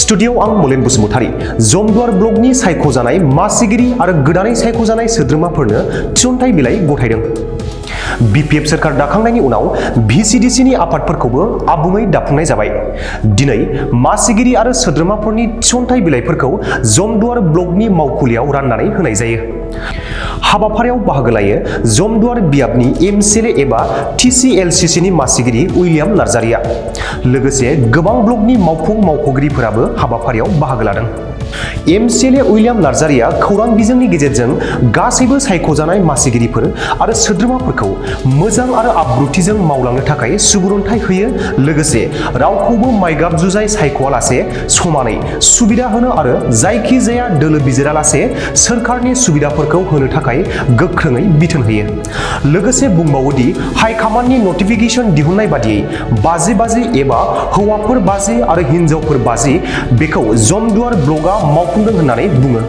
स्टुडिय'आव आं मलेन बसुमतारी जमदुवार ब्लकनि सायख'जानाय मासिगिरि आरो गोदानै सायख'जानाय सोद्रोमाफोरनो थिसनथाइ बिलाइ गथायदों। बिपिएफ सोरखार दाखांनायनि उनाव भिसिडिसिनि आफादफोरखौबो आबुङै दाफुंनाय जाबाय। दिनै मासिगिरि आरो सोद्रोमाफोरनि थिसनथाइ बिलाइफोरखौ जमदुवार ब्लकनि मावखुलियाव राननानै होनाय जायो। हाबाफारियाव बाहागो लायो जमदुवार बियाबनि एमसिएलए एबा टिसिएलसिसिनि मासिगिरि उइलियाम नार्जारिया। लोगोसे गोबां ब्लकनि मावफुं मावख'गिरिफोराबो हाबाफारियाव बाहागो लादों। एमसिएलए उइलियाम नार्जारिया खौरां बिजोंनि गेजेरजों गासैबो सायख'जानाय मासिगिरिफोर आरो सोद्रोमाफोरखौ मोजां आरो आब्रुथिजों मावलांनो थाखाय सुबुरुनथाइ होयो। लोगोसे रावखौबो माइगाब जुजाय सायख'आलासे समानै सुबिदा होनो आरो जायखिजाया दोलो बिजिरालासे सोरखारनि सुबिदाफोरखौ होनो थाखाय गोख्रोङै बिथोन होयो। लोगोसे बुंबावोदि हाइकामान्डनि नटिफिकेसन दिहुननाय बादियै बाजि एबा हौवाफोर बाजि आरो हिन्जावफोर बाजि बेखौ जमदुवार ब्लकआ मावफुंदों होननानै बुङो।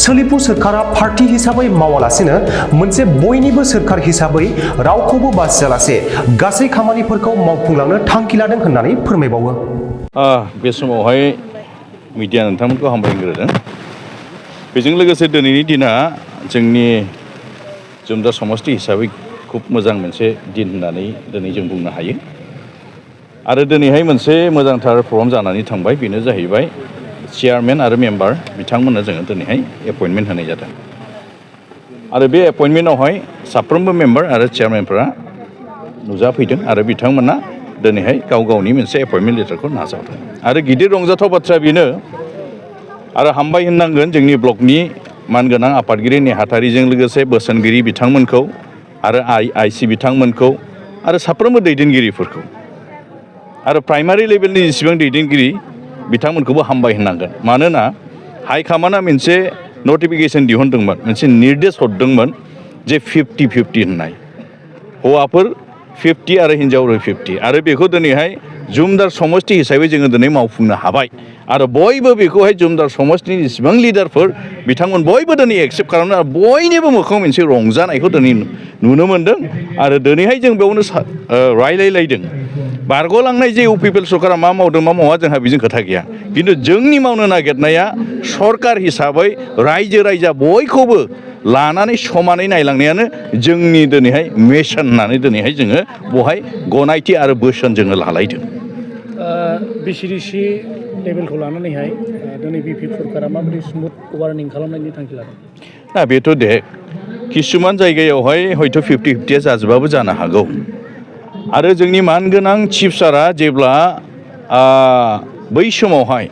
सोलिफु सोरखारा पार्टी हिसाबै मावालासेनो मोनसे बयनिबो सोरखार हिसाबै रावखौबो बासियालासे गासै खामानिफोरखौ मावफुंलांनो थांखि लादों होननानै फोरमायबावो। बे समावहाय मिडिया नोंथांमोनखौ हामबायग्रोदों। बेजों लोगोसे दिनैनि दिना जोंनि जमदुवार समष्टि हिसाबै खुब मोजां मोनसे दिन होननानै दिनै जों बुंनो हायो। आरो दिनैहाय मोनसे मोजांथार प्रग्राम जानानै थांबाय, बेनो जाहैबाय चेयारमेन आरो मेम्बार बिथांमोननो जोङो दिनैहाय एपइन्टमेन्ट होनाय जादों। आरो बे एपइन्टमेन्टआवहाय साफ्रोमबो मेम्बार आरो चेयारमेनफोरा नुजाफैदों आरो बिथांमोना दिनैहाय गाव गावनि मोनसे एपइन्टमेन्ट लेटारखौ नाजावदों। आरो गिदिर रंजाथाव बाथ्राया बेनो, आरो हामबाय होननांगोन जोंनि ब्लकनि मानगोनां आफादगिरि नेहाथारिजों लोगोसे बोसोनगिरि बिथांमोनखौ आरो आइसि बिथांमोनखौ आरो साफ्रोमबो दैदेनगिरिफोरखौ आरो प्राइमारि लेभेलनि जेसेबां दैदेनगिरि बिथांमोनखौबो हामबाय होननांगोन। मानोना हाइकामान्डआ मोनसे नटिफिकेसन दिहुनदोंमोन, मोनसे निर्देश हरदोंमोन जे 50-50 होननाय, हौवाफोर 50 आरो हिन्जावफोर 50। आरो बेखौ दिनैहाय जमदुवार समष्टि हिसाबै जोङो दिनै मावफुंनो हाबाय। आरो बयबो बेखौहाय जमदुवार समष्टिनि जेसेबां लिडारफोर बिथांमोन बयबो दिनै एक्सेप्ट खालामनो आरो बयनिबो मोखाङाव मोनसे रंजानायखौ दिनै नुनो मोन्दों। आरो दिनैहाय जों बेयावनो रायलायलायदों, बारग'लांनाय जे इउपिपिएल सरकारा मा मावदों मा मावा जोंहा बेजों खोथा गैया। खिन्थु जोंनि मावनो नागिरनाया सरकार हिसाबै रायजो राजा बयखौबो लानानै समानै नायलांनायानो जोंनि दिनैहाय मिशन होननानै दिनैहाय जोङो बहाय गनायथि आरो बोसोन जोङो लालायदों। बिसिडिसि लेभेलखौ लानानैहाय दिनै बिपिएफ सरकारा माबायदि स्मुथ गभार्निं खालामनायनि थांखि लादों? दा बेथ' दे किसुमान जायगायावहाय हयथ' 50-50 जाजोबाबो जानो हागौ। आरो जोंनि मानगोनां चिफ सारा जेब्ला बै समावहाय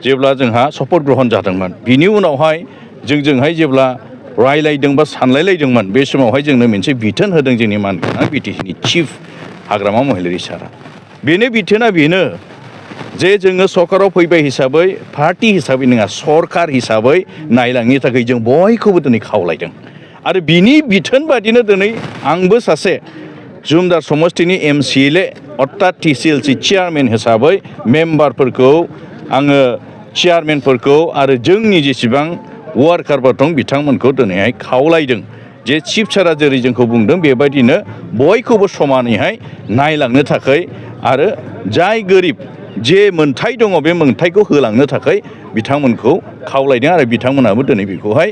जेब्ला जोंहा शपथ ग्रहण जादोंमोन, बिनि उनावहाय जोंजोंहाय जेब्ला रायलायदों बा सानलायलायदोंमोन, बे समावहाय जोंनो मोनसे बिथोन होदों जोंनि मानगोनां बिटिसिनि चिफ हाग्रामा महिलारि सारा। बेनो बिथोना बेनो जे जोङो सरकाराव फैबाय हिसाबै पार्टी हिसाबै नङा, सरकार हिसाबै नायलांनो थाखाय जों बयखौबो दिनै खावलायदों। आरो बिनि बिथोन बादिनो दिनै आंबो सासे जमदुवार समष्टिनि एमसिएलए अर्थात टिसिएलसि चेयारमेन हिसाबै मेम्बारफोरखौ आङो चेयारमेनफोरखौ आरो जोंनि जेसेबां वार्कारफोर दं बिथांमोनखौ दिनैहाय खावलायदों जे चिफ सारा जेरै जोंखौ बुंदों बेबायदिनो बयखौबो समानैहाय नायलांनो थाखाय आरो जाय गोरिब जे मोन्थाय दङ बे मोन्थायखौ होलांनो थाखाय बिथांमोनखौ खावलायदों। आरो बिथांमोनाबो दिनै बेखौहाय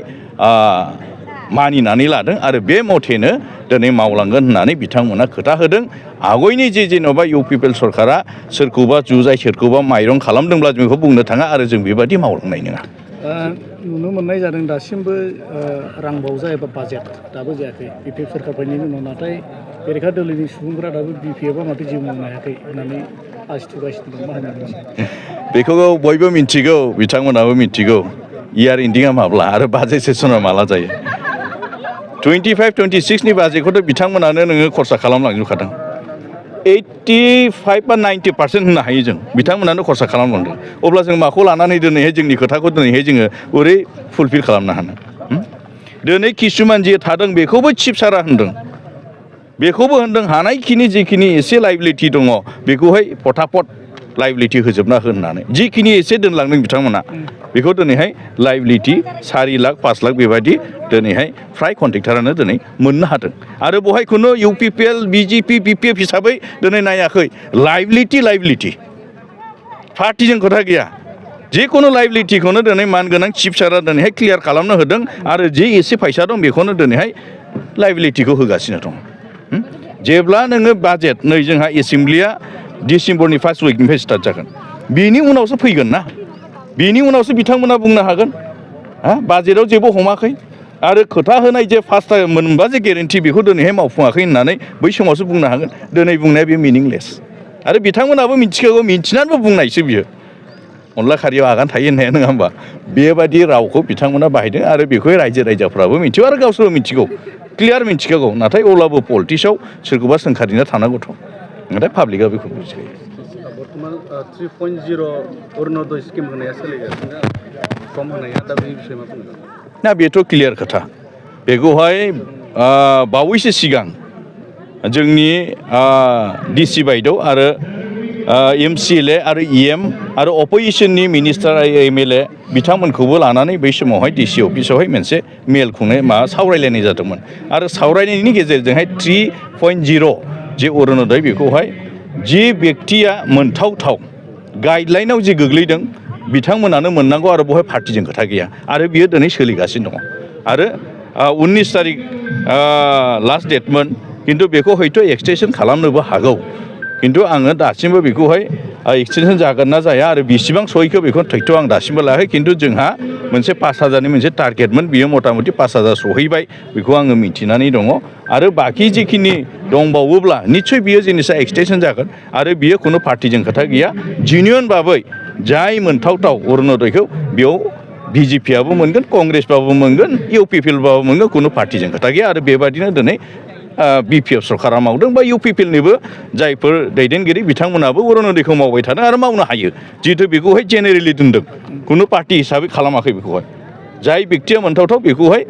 मानिनानै लादों आरो बे मथेनो दिनै मावलांगोन होननानै बिथांमोना खोथा होदों। आवगायनि जेन'बा इउपिपिएल सरकारा सोरखौबा जुजाय सोरखौबा माइरं खालामदोंब्ला जों बेखौ बुंनो थाङा आरो जों बेबादि मावलांनाय नङा। नुनो मोननाय जादों दासिमबो रांबावजा एबा बाजेट दाबो जायाखै बिपिएफ सरकार फैनायनि उनाव, नाथाय बेरेखा दोलोनि सुबुंफोरा दाबो बिपिएफआ माथो जिउ मावनो हायाखै होननानै आसि थुगासिनो दं। मा होननानै बेखौ बयबो मिथिगौ, बिथांमोनाबो मिथिगौ इयार एन्डिंआ माब्ला आरो बाजेट सेसना माला जायो। 25-26नि बाजेटखौथ' बिथांमोनानो नोङो खरसा खालामलांजोबखादों। 85 बा 90% होननो हायो जों, बिथांमोनानो खरसा खालामलांदों। अब्ला जों माखौ लानानै दिनैहाय जोंनि खोथाखौ दिनैहाय जोङो बोरै फुलफिल खालामनो हानो? दिनै किसुमान जे थादों बेखौबो चिफ सारा होनदों, बेखौबो होनदों हानायखिनि जिखिनि एसे लाइबिलिटि दङ बेखौहाय फटाफट लाइबिलिटि होजोबना हो होननानै। जिखिनि एसे दोनलांदों बिथांमोना बेखौ दिनैहाय लाइबिलिटि 4 लाख 5 लाख बेबायदि दिनैहाय फ्राय कन्ट्रेक्टरानो दिनै मोननो हादों। आरो बेवहाय खुनु इउपिपिएल बिजेपि बिपिएफ हिसाबै दिनै नायाखै, लाइबिलिटि पार्टिजों खोथा गैया। जिखुनु लाइबिलिटिखौनो दिनै मानगोनां चिफ सारा दिनैहाय क्लियार खालामनो होदों आरो जि एसे फैसा दं बेखौनो दिनैहाय लाइबिलिटिखौ होगासिनो दं जेब्ला नोङो बाजेट नै जोंहा एसेम्ब्लिया डिसेम्बरनि फार्स्ट उइकनिफ्राय स्टार्ट जागोन बेनि उनावसो फैगोन ना बेनि उनावसो बिथांमोना बुंनो हागोन बाजेटआव जेबो हमाखै आरो खोथा होनाय जे फार्स्ट मोनबा जे गेरेन्टि बेखौ दिनैहाय मावफुङाखै होननानै बै समावसो बुंनो हागोन दिनै बुंनाया बे मिनिंलेस आरो बिथांमोनाबो मिथिखागौ मिथिनानैबो बुंनायसो बियो अनला खारियाव आगान थायो होननाया नङा होमबा बेबायदि रावखौ बिथांमोना बाहायदों आरो बेखौ रायजो राजाफ्राबो मिथिगौ आरो गावसोरबो मिथिगौ क्लियार मिथिखागौ नाथाय अब्लाबो पलिटिक्सआव सोरखौबा सोंखारिना थानांगौथ' नाथाय पाब्लिकआ बेखौ बुजिखायो बर्थमान 3.0 अरुणोदय स्किम होनाया सोलिगासिनो सम होनाया दा बे बिषय मा बुंगोन ना बेथ' क्लियार खोथा बेखौहाय बावैसो सिगां जोंनि डिसि बायद' आरो MCLA आरो EM आरो अपोजिसननि मिनिस्टार MLA बिथांमोनखौबो लानानै बै समावहाय डिसि अफिसावहाय मोनसे मेल खुंनाय सावरायलायनाय जादोंमोन आरो सावरायनायनि गेजेरजोंहाय 3.0 जे अरुणोदय बेखौहाय जि बेक्तिया मोनथावथाव गाइडलाइनाव जि गोग्लैदों बिथांमोनानो मोननांगौ आरो बेवहाय पार्टिजों खोथा गैया आरो बियो दिनै सोलिगासिनो दङ आरो 19 तारिख लास्ट डेटमोन खिन्थु बेखौ हयथ' एक्सटेनसन खालामनोबो हागौ खिन्थु आङो दासिमबो बेखौहाय एक्सटेनसन जागोन ना जाया आरो बेसेबां सहैखो बेखौ थयथ' आं दासिमबो लायाखै खिन्थु जोंहा मोनसे 5,000नि मोनसे टारगेटमोन बियो मथा मथि 5,000 सहैबाय बेखौ आङो मिथिनानै दङ आरो बाखि जिखिनि दंबावोब्ला निस्सय बियो जिनिसा एक्सटेनसन जागोन आरो बियो खुनु पार्टिजों खोथा गैया जिनियन भाबै जाय मोनथावथाव अरुणोदयखौ बेयाव BJPआबो मोनगोन कंग्रेसबाबो मोनगोन UPPLबाबो मोनगोन खुनु पार्टिजों खोथा गैया आरो बेबादिनो दिनै BPF सरकारा मावदों बा UPPLनिबो जायफोर दैदेनगिरि बिथांमोनाबो अरुणोदयखौ मावबाय थादों आरो मावनो हायो जिहेतु बेखौहाय जेनेरेलि दोनदों खुनु पार्टि हिसाबै खालामाखै बेखौहाय जाय बेक्तिया मोनथावथाव बेखौहाय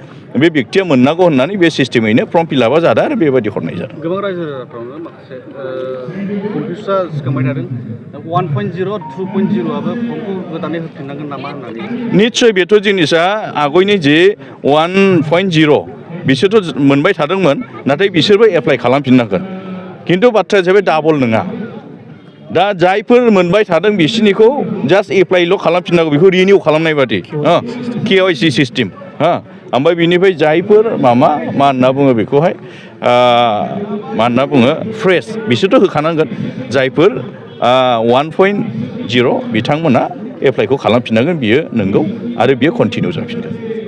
बे बेक्तिया मोननांगौ होननानै बे सिस्टेमैनो फर्म फिलआपआ जादों आरो बेबायदि हरनाय जादों गोबां रायजो राजाफ्रावनो माखासे कनफिउसआ सिखांबाय थादों 1.0 2.0आबो फर्मखौ गोदानै होफिननांगोन नामा होननानै निस्सय बेथ' जिनिसा आगयनि जे 1.0 बिसोरथ' मोनबाय थादोंमोन नाथाय बिसोरबो एप्लाइ खालामफिननांगोन खिन्थु बाथ्राया जाबाय डाबल नङा दा जायफोर मोनबाय थादों बिसोरनिखौ जास्ट एप्लाइल' खालामफिननांगौ बेखौ रिनिउ खालामनाय बादि KYC सिस्टेम ओमफ्राय बिनिफ्राय जायफोर मा होनना बुङो बेखौहाय मा होनना बुङो फ्रेश बिसोरथ' होखानांगोन जायफोर 1.0 बिथांमोना एप्लाइखौ खालामफिननांगोन बियो नंगौ आरो बियो कन्टिनिउ जाफिनगोन